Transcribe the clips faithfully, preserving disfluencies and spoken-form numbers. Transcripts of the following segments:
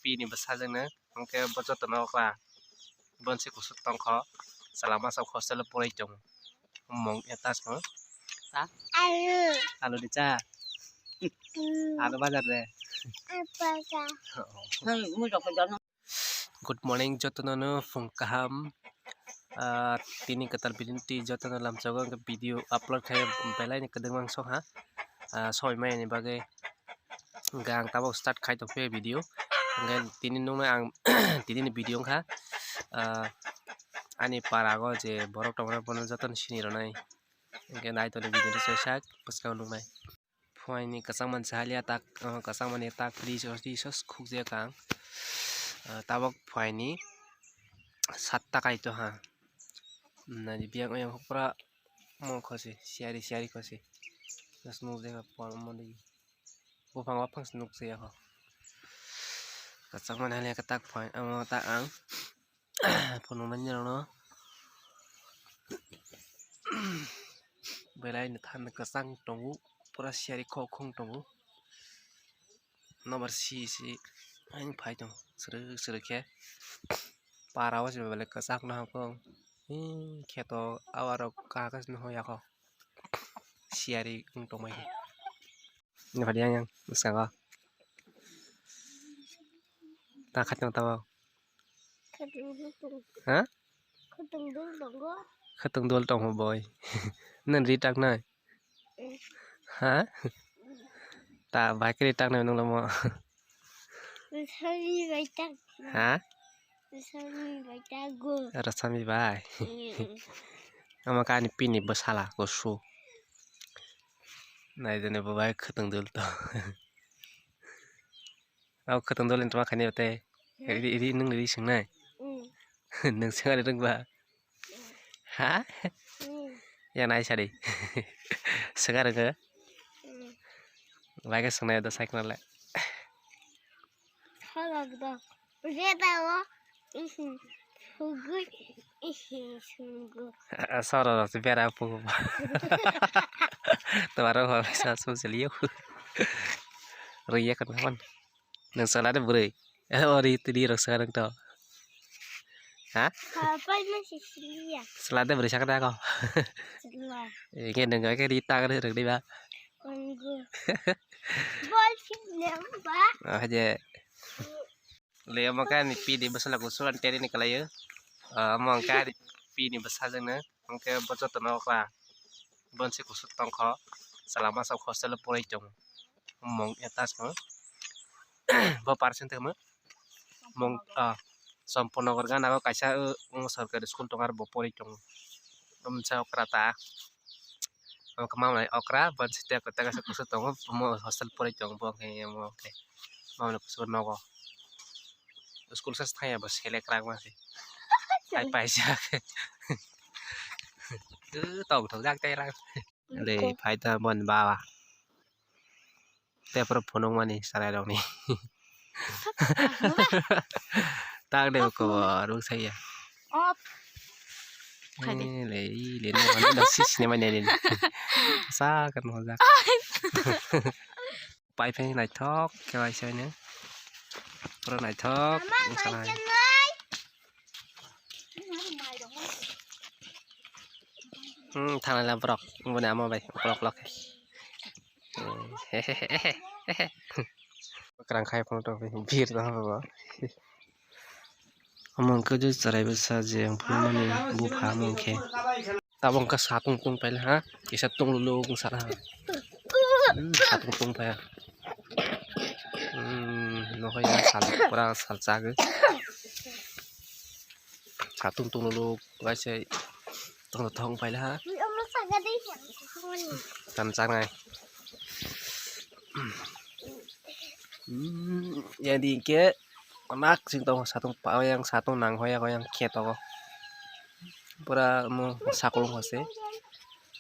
Pini bwsajwkno hwnkhe bo jotono okra. Bonsi kusuk tongkho. Chwla masa hostel o porai tongo. Mung eta song. Ta? Alu. Alu ni cha? Hmm. Alu bazar de? Bazar. Oh. Hey, mui rok ko jono. Good morning, jotono no phung kaham. Ah, tini kwtal bini twi jotono lamchago hwnkhe video upload khai belai ni kwdwng mangso ha. Ah, soi maya ni bagwi hwnkhe ang tabuk start khai tong phiya video. Hwnkhe tini nungno ang tini ni video wngkha, ah, ani para o je borok tongmani bono jotono sini rwnai. Hwnkhe nai tongni video no soisak bwskango nuknai. Phuaini kwchangma chahaliya tak, ah, kwchangmani tak ri sos, ri sos khukjak ang. Ah, tabuk phuaini satta kaito ha. Nai biyang oyang pura mokho se, siyari siyari kho se. Just nukjak por mani. Buphang buphang se nukjak ya kho. Kwchangmani haliya tak phuai, amo tak ang. Phunuknai nini rokno belai no than kwchang tongo, pura siyari khok khong tongo. Nobar si si ang phai tongo, srwk srwk khe. Para o se belai kwchang no hapung. Hing khe to awarok kaham khe no hoyakho. Siyari wng tongmani. Nini padi yang yang bwskango. Ta khatang tabuk. Khatung dul tongo. Ha? Khatung dul tongo. Khatung dul tongo boi. Nang ri tak nai. Eh. Ha? Ta bai kri tak nai nung lamo. Sami bai tak. Ha? Sami bai tak go. Rasami bai. Mm. Ama kani pini bwsala kusu. Nai dene bo bai khatung dul to. Abo khatung dol ni tongma khaini tei. Hmm? Ri, ri, nung ri swngnai? Hmm. Nung swngna rwngba? Hmm. Ha? Hmm. Ya nai sadi. Swngna rwngkha? Hmm. Bai khe swngnai do cycle le. Halak do. Reda o. Ihi. Hugui. Ihi. Sungu. Soro rok se bera pugu. Tawaro hor sa su seliyo. Riya kan kapan? Nung salade bwrwi. Eh, o ri, ri rok sa nung to. Ha? Apa ini sih sih ya? Salade bwrwi sakade ako. Sila. Ini nung ke ri ta kade rok di ba. Tunggu. Bol sih nembak. Oh, je. Le mo ka ni pi di basala ko suran teri ni kalayo. Ah, mo ka ni pi ni basa jeng na. Hwnkhe bo jotono okra bonsi kusuk tongkho, chwla masa hostel o porai tongo. Mung eta song bo percent tongmo mung, ah, Champaknagar gana o kaisa, uh, sorkari school tongo, aro bo porai tongo. Bumsa okra ta, omo khe mamani okra bonsi tei kaisa kusuk tongo, omo hostel porai tongo, bo khe omo khe mamani kusuk nogo. School se thangya bo selek rang ma se. Ai paisa khe. Tu tong thok jak tai rang. Le phai ta bon bawa. Te pro phunuk mani sarai rok ni. Tak de ko ruk saya. Op. Khai de. Eh, le i le no mani dok sis ne mani le. Sa kan mo jak. Pai phai naithok khe waisa hino. Pura naithok wngkha nai. Hmm, thangnai la borok boni ama bai uklok uklok khe. Hmm, hehehe. Kwrang khai phone tong bir tong bo. Omo hwnkhe je chwrai bwsa je ang phunukmani bupha omo hwnkhe. Tabuk wngkha satung tungpaila ha, kisa tungluluk wngsa ha. Hmm, satung tungpaiya. Hmm, nohoi ya sal, pura sal chagwi. Satung tungluluk waise tongthok tongpaila ha. Tam chanai. Hmm, yadi hwnkhe. Onak chwng tongo satung pa oyang satung nang hoyang hoyang khe tongo. Pura omo sakolong se.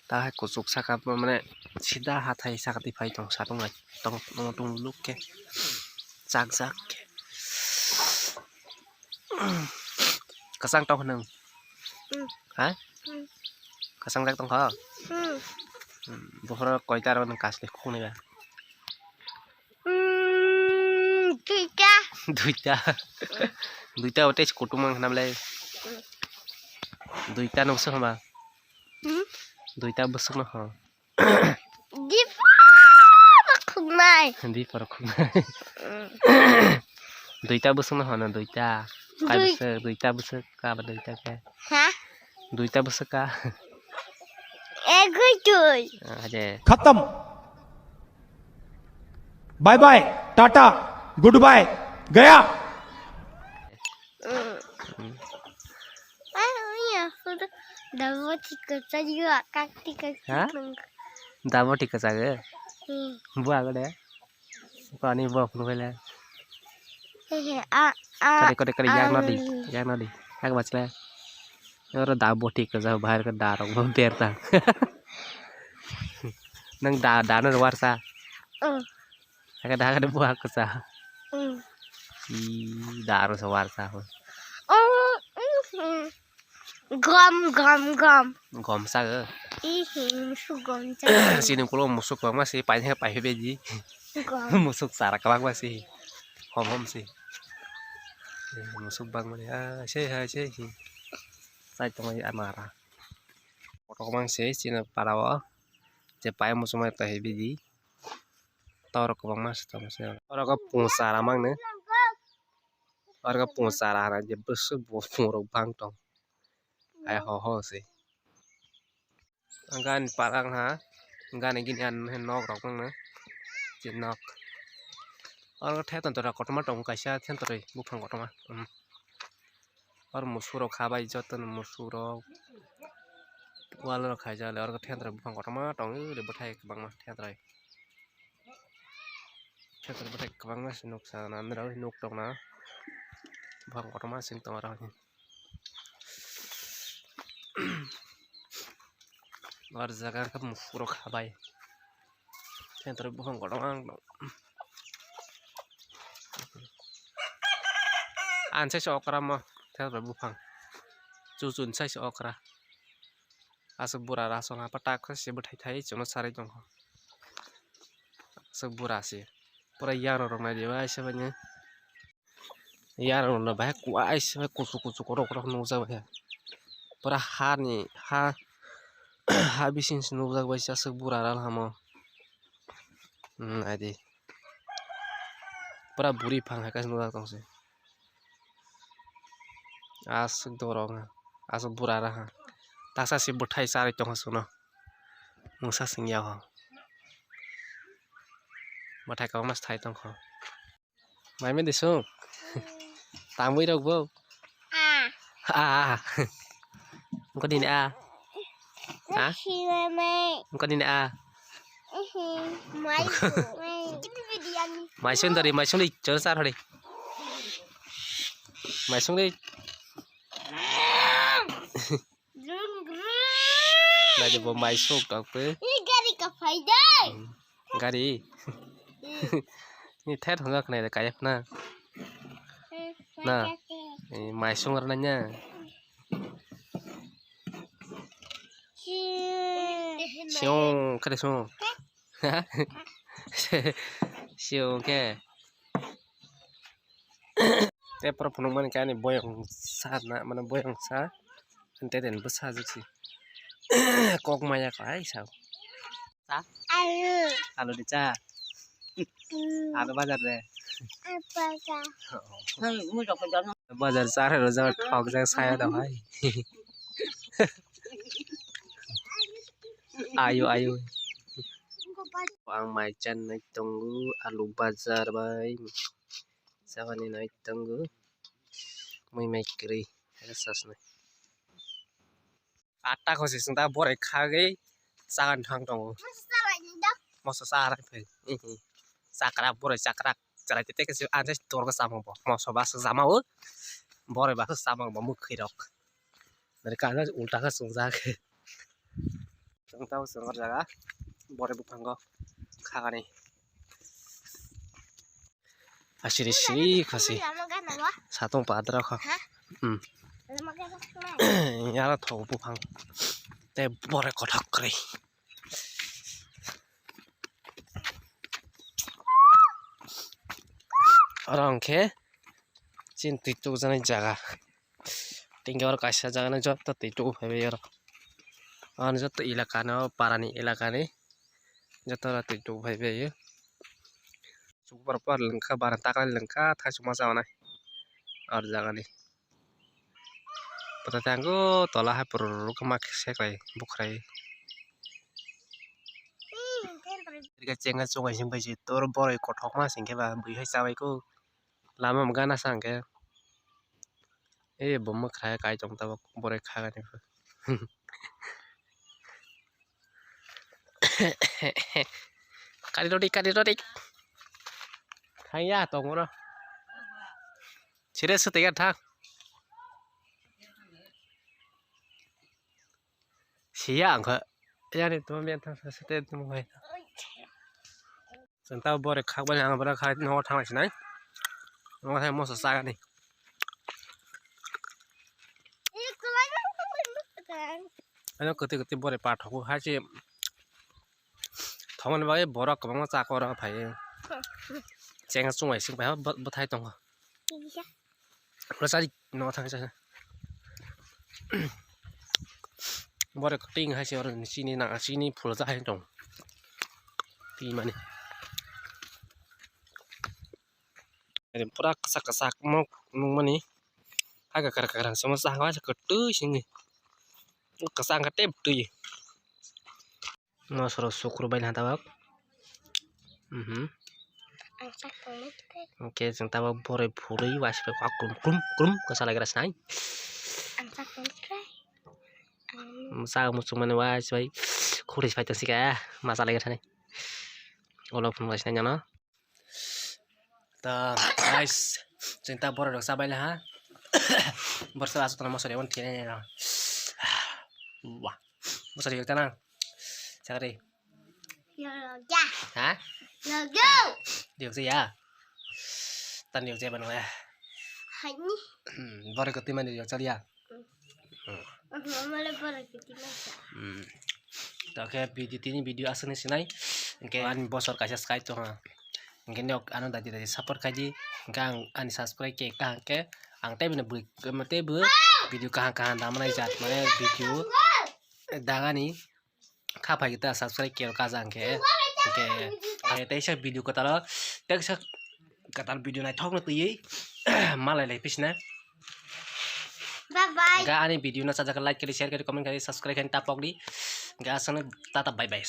Ta hai kuchuk saka mane sida hathai saka twi phai tongo satung bai. Tong omo tung luk khe. Chak jak khe. Kwchang tok nung. Hmm. Ha? Hmm. Kwchang jak tongkha? Hmm. Hmm. Buphuru koita aro nung kasli khuknwi ba? Hmm, duita. Duita. Duita o tei kutung mang khna bwle. Duita no bwswk hwnba? Hmm? Duita bwswk no hwn. Dipor khuknai. Dipor khuknai. Hmm. Duita bwswk no hwn duita. Kai Dui- bwswk, duita bwswk, kaba duita khe. Ha? Duita bwswk ka. Egwi tui. Ah, je. खत्म। Bye bye, tata, goodbye, गया। Mm. Mm. Ah, iya, sudah. Dabo tiga saja, kak tiga Ha? Tiga. Dabo tiga saja. Hmm. Buah gede. Pani buah pun kele. Hehe, a, a, Kade, kade, kade, a, yang nadi, yang nadi. Aku baca lah. Oro da boti kwchak bahar khe da rok bo bertang. Nwng da, da no warsa. Mm. Hakhe da, hakhe da buha kwchak. Mm. Ee, da rok se warsa. Mm, mm, mm. Gom, gom, gom. Gom sa go. Ee, musuk gom sa. Chini ulo musuk kwbangma se, paini hai pai beji. Gom. Musuk chara kwbangma se. Hom, hom se. Ee, musuk bangmani, ah, se hai, se hai. Chai tongmani amara. Kotok mang se chini para o. Je pai muchungmani twi bidi. Torok kwbangma se tong se. Oro khe pung chara mangno. Oro khe pung chara hwnwi je bwswk bo pung rok bang tong. Ai ho ho se. Gani parang ha. Gani gini an nok rok mangno. Je nok. Oro khe theton tora kotorma tongo kaisa theton tori buphang kotorma. Hmm. Oro musuk rok khabai jotono musuk rok wall rok khaijak le oro khe thentwrwi buphang kotorma tongo le bwthai kwbangma thentwrwi thentwrwi bwthai kwbangma se nuksa nang nuktok na buphang kotorma sing tongo oro. Oro jaga khe musuk rok khabai. Thentwrwi buphang kotorma ang tong. Ang sai se okra mo thentwrwi buphang. Chuchun sai se okra. Aswk bura rasol hapha tak se bwthai thai chwngno sarwi tongkha. Aswk bura se. Pura yarok rok nai di bai se bai ni. Yarok no bahai kuai se kuchuk kuchuk kotor kotor nukjak bai. Pura hani ha ha bising se nukjak bai se aswk bura ral hamo. Hmm, adi. Pura buri phang hai kaisa nukjak tong se. Aswk dorok ha. Aswk bura ra ha. Taksa se bwthai charwi tong ha chwngno. Mungsa sing ya ho. Bwthai kwbangma se thai tong kho. Mai mede sung. Tangwi rok bo. Ah. Ah. Engko dini ah. Ha? Siwamai. Engko dini ah. Mai. Mai sung dari mai sung di chor sar hori. Mai sung di. Nadi bo mai suk tok pe. Ini gari ka phai dai. Hmm. Gari. Hmm. Ni thet hwnga khnai de kayap na. Hmm, na. Mai sung rana nya. Hmm. Siung kare sung. Siung ke. Te poro phunukmani khe ani boyong sa na, mane boyong sa. Te den bwsa jiksi. Kok maya kha ai sa. Sa? Alu. Alu di cha. Hmm. Alu bazar de. Bazar. Bazar cha re roja thok jak saya da bhai. Ayo, ayo. Ang mai chan nai tongo, alu bazar bai. Sabani nai tongo. Mui mai kwrwi. Sasnai. Atta khosi sung ta borai khagwi chagan thang tongo. Moso cha rai phai. Chakra borai chakra. Chalai tete kesi anjai torgo samung bo. Moso bas jama o. Borai bas samung bo mukhi rok. Dari kana ulta khe chwngjak. Chwng tamo chwng o jaga boroi buphango khagani. Asiri siri khasi. Satung padra kha. Hmm. Yara thok buphang. Te boroi kothok kwrwi. Oro hwnkhe Chini twi tujaknai jaga. Tingkhe oro kaisa jaga no joto twi tubu phaibai oro. Ani joto elaka no, para ni elaka ni joto no twi tubu phaibai o. Chukbar par lengkha, bara takal lengkha, thaichuk ma chawi nai oro jaga ni. Pota tei ang o tola hai purururu khe ma khe seklai bukhrai. Iri khe chenga chungai sing bai se tor boroi kothok ma sing khe ba bui hai chabai kho. Lama gana sa hwnkhe. E bo mwkhra kaichom tabuk boroi khagani. Kari rodi, kari rodi. Thangya tongoro. Sire sutega thang. Siya angkha. Yani tuma biyan thang sute tuma bai. Santa bore khak bani ang bora khai nogo thang sinai. Nogo thang moso sagani. Ano kwtwi kwtwi bore pathok hai se. Thongmani bagwi borok kwbangma chakoro phai. Chenga chungai sing pai bo, bwthai tongo. Rosari no thang sa. Borok ting hai se oro chini na chini phul ja hai tong. Ti mani. Pura kwchak kwchak mok nungmani. Hai kakar kakar sama sa hai kwtwi sini. Kwchak khe tep twi. Mosoro sukru bai na tabok. Mhm. Ang sak tongmani khe. Oke, chwng tabok boroi phurui waisai kok krum krum krum kwsa laigra sinai. Ang sak tongmani khe. Ang Masa muchung mani waisai khuri sai tong sika masa laigra sinai. Olo phun waisai nang no. Ta guys, chwng ta borok rok chabai laha. Borok sa asuk tongma sori on thene ne. Wah. Mosori yok tana. Chakri. Yok ya. Ha? Yok yo. Yok ya. Tan yok ya bano ya. Hani. Hmm, borok ko timani yok chaliya. Hmm. Mama le borok ko timani. Hmm. To khe video tini video aswk ni sinai. Hingke ani bosor kaisa sky tongo. Hingke nok ano daji daji support khaidi. Hingke ang ani subscribe khe kaham khe ang tei bini bui tei bo video kaham kaham da manai jat mane video dagani kha phai ta subscribe khe kaja hingke hingke ang teisa video kwtalo teisa kwtal video naithok no twiwi malai lai pisna. Bye bye. Hingke ani video no sajak like khe share khe comment khe subscribe khe tapok di. Hingke aswk no tata bye bye.